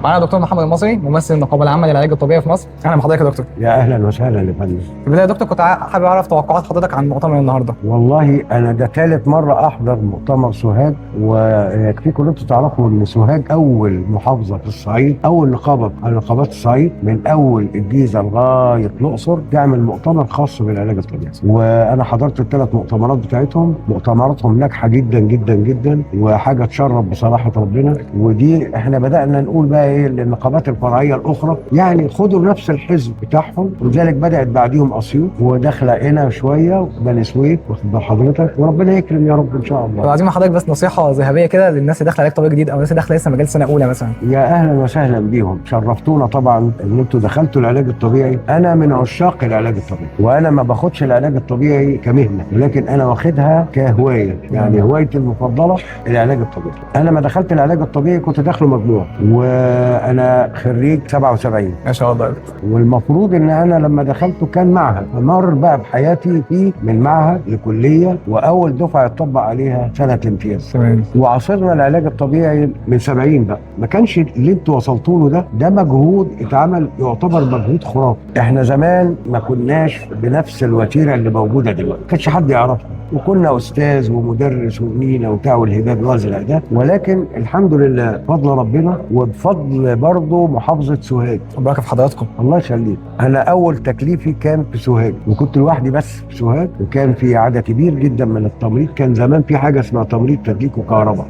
معانا دكتور محمد المصري، ممثل النقابة العامة للعلاج الطبيعي في مصر. اهلا بحضرتك يا دكتور. يا اهلا وسهلا يا فندم. في البداية يا دكتور، كنت حابب اعرف توقعات حضرتك عن مؤتمر النهارده. والله انا ده ثالث مرة احضر مؤتمر سوهاج، ويكفيكم ان انتم تعرفوا ان سوهاج اول محافظة في الصعيد، اول نقابة على نقابات الصعيد من اول الجيزة لغاية الاقصر تعمل مؤتمر خاص بالعلاج الطبيعي. وانا حضرت الثلاث مؤتمرات بتاعتهم، مؤتمراتهم ناجحة جدا جدا جدا وحاجه تشرف بصراحة ربنا. ودي احنا بدانا نقول بقى ايه للنقابات الفرعية الاخرى، يعني خدوا نفس الحزب بتاعهم. ولذلك بدات بعديهم اسيوط وداخله هنا شوية بني سويف، واخد بال حضرتك، وربنا يكرم يا رب ان شاء الله. طب عايزين من حضرتك بس نصيحة ذهبية كده للناس اللي داخله علاج طبيعي جديد او الناس اللي داخله لسه مجال سنة اولى مثلا. يا اهلا وسهلا بيهم، شرفتونا طبعا ان انتوا دخلتوا العلاج الطبيعي. انا من عشاق العلاج الطبيعي، وانا ما باخدش العلاج الطبيعي كمهنه، ولكن انا واخدها كهواية، يعني هوايتي المفضلة العلاج الطبيعي. انا ما دخلت العلاج الطبيعي كنت داخله مجموع، وانا خريج 77. ما شاء الله يا دكتور. والمفروض ان انا لما دخلته كان معهد، فمر بقى بحياتي فيه من معهد لكليه، واول دفعه اتطبق عليها سنة الامتياز. تمام. وعاصرنا العلاج الطبيعي من 70 بقى، ما كانش اللي انتوا وصلتوا له ده مجهود اتعمل يعتبر مجهود خرافي. احنا زمان ما كناش بنفس الوتيره اللي موجودة دلوقتي، ما كانش حد يعرفها، وكنا استاذ ومدرس ومنينه وبتاع والهباب الازرق ده، ولكن الحمد لله بفضل ربنا وبفضل برضه محافظة سوهاج. البركة في حضراتكم. الله يخليك. انا اول تكليفي كان في سوهاج، وكنت لوحدي بس في سوهاج، وكان في عدد كبير جدا من التمريض. كان زمان في حاجة اسمها تمريض تدليك وكهرباء،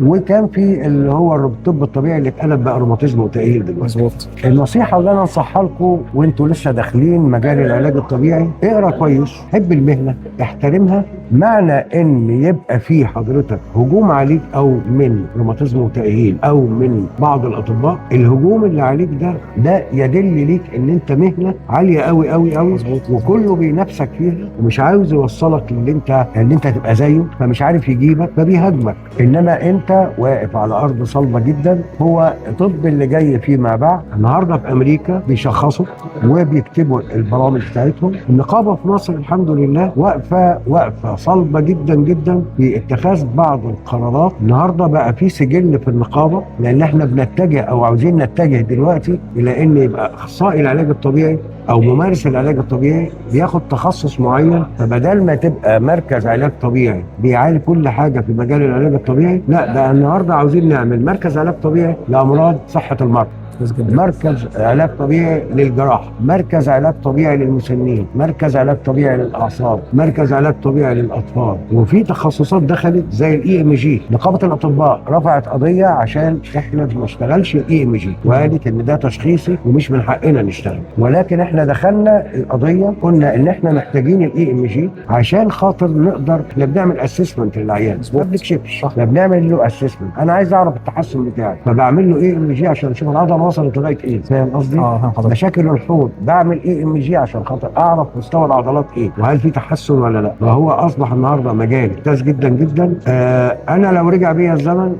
وكان في اللي هو الطب الطبيعي اللي اتقلب بقى روماتيزم وتاهيل دلوقتي. مظبوط. النصيحة اللي انا انصحها لكم وانتوا لسه داخلين مجال العلاج الطبيعي، اقرا كويس، حب المهنة، احترمها. معنى ان يبقى في حضرتك هجوم عليك او من روماتيزم وتاهيل او من بعض الاطباء، الهجوم اللي عليك ده يدل ليك ان انت مهنة عالية قوي قوي قوي، وكله بينافسك فيها ومش عاوز يوصلك للي انت ان انت هتبقى زيه، فمش عارف يجيبك فبيهاجمك. انما انت واقف على ارض صلبه جدا. هو الطب اللي جاي فيما بعد النهارده في امريكا بيشخصوا وبيكتبوا البرامج بتاعتهم. النقابة في مصر الحمد لله واقفة واقفة صلبه جدا جدا في اتخاذ بعض القرارات. النهارده بقى في سجل في النقابة، لان احنا بنتجه او عاوزين نتجه دلوقتي الى ان يبقى اخصائي العلاج الطبيعي او ممارس العلاج الطبيعي بياخد تخصص معين. فبدل ما تبقى مركز علاج طبيعي بيعالج كل حاجة في مجال العلاج الطبيعي، لا ده النهارده عاوزين نعمل مركز علاج طبيعي لامراض صحة المرض، مركز علاج طبيعي للجراحه، مركز علاج طبيعي للمسنين، مركز علاج طبيعي للاعصاب، مركز علاج طبيعي للاطفال. وفي تخصصات دخلت زي ال EMG. نقابة الاطباء رفعت قضية عشان احنا ما نشتغلش ال EMG، وقالت ان ده تشخيصي ومش من حقنا نشتغل، ولكن احنا دخلنا القضية قلنا ان احنا محتاجين ال EMG عشان خاطر نقدر، احنا بنعمل assessment للعيان، ما بنكشفش، احنا بنعمل له assessment. انا عايز اعرف التحسن بتاعي، فبعمل له EMG عشان اشوف العضلة وصلت لغاية ايه، فاهم قصدي؟ فاهم حضرتك. مشاكل الحوض بعمل EMG عشان خاطر اعرف مستوى العضلات ايه وهل في تحسن ولا لا. فهو اصبح النهارده مجال ممتاز جدا جدا. انا لو رجع بيا الزمن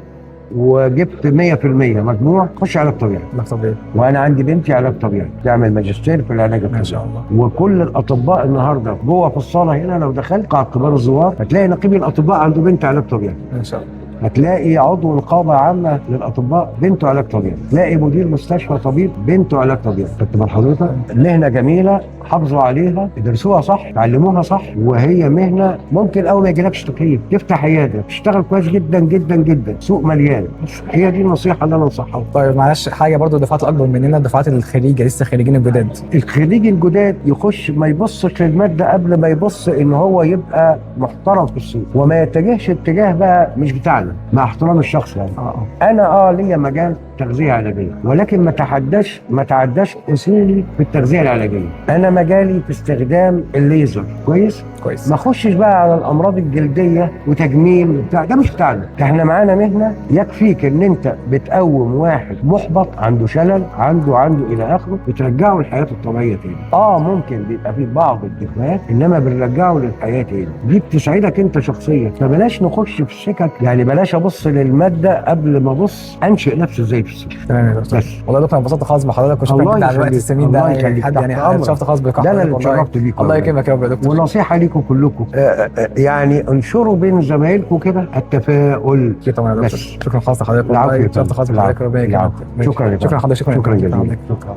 وجبت 100% مجموع خش علاج طبيعي. علاج طبيعي. وانا عندي بنتي علاج طبيعي تعمل ماجستير في العلاج الطبيعي. ما شاء الله. وكل الاطباء النهارده جوه في الصاله هنا لو دخلت قاعة كبار الزوار هتلاقي نقيب الاطباء عنده بنت علاج طبيعي. ما شاء الله. هتلاقي عضو نقابة عامة للاطباء بنته علاج طبيعي، تلاقي مدير مستشفى طبيب بنته علاج طبيعي. خدت بال حضرتك؟ مهنة جميلة، حافظوا عليها، ادرسوها صح، تعلموها صح، وهي مهنة ممكن اول ما يجيلكش تكليف تفتح عيادة تشتغل كويس جدا جدا جدا، سوق مليان. بس هي دي النصيحة اللي انا انصحها. طيب معلش حاجة برضو، الدفعات الاكبر مننا، الدفعات الخريجه لسه خريجين الجداد. الخريج الجداد يخش ما يبصش للمادة قبل ما يبص ان هو يبقى محترم في السوق، وما يتجهش اتجاه بقى مش بتاعنا، مع احترام الشخص يعني. انا ليا مجال تغذية علاجية، ولكن ما تعداش اصولي في التغذية العلاجية. انا مجالي في استخدام الليزر، كويس؟ كويس. ما اخشش بقى على الامراض الجلدية وتجميل وبتاع، ده مش بتاعنا. احنا معانا مهنة يكفيك ان انت بتقوم واحد محبط عنده شلل عنده الى اخره، بترجعه لحياته الطبيعية تاني. ممكن بيبقى فيه بعض الدفاعات، انما بنرجعه للحياة تاني. دي بتسعدك انت شخصيا. فبلاش نخش في السكك، يعني بلاش بلاش ابص للمادة قبل ما ابص انشئ نفسي ازاي في السوق. تمام يا دكتور. بس. والله يا دكتور انا انبسطت خالص بحضرتك، وشكرا الله جدا على الوقت يخليك، الثمين ده. الله يخليك، حد تحت يعني أمرك. اتشرفت خالص بلقاء ده انا حضرتك اللي والله. اتشرفت بيكم الله والله. يكرمك يا رب يا دكتور. ونصيحة ليكم كلكم، يعني انشروا بين زمايلكم كده التفاؤل. اكيد طبعا يا دكتور. بس. شكرا خالص لحضرتك العفو والله، يا اتشرفت فندم. خالص بحضرتك، ربنا يكرمك. العفو. شكرا يا شكرا فندم. لحضرتك. شكرا جزيلا. لحضرتك. شكرا.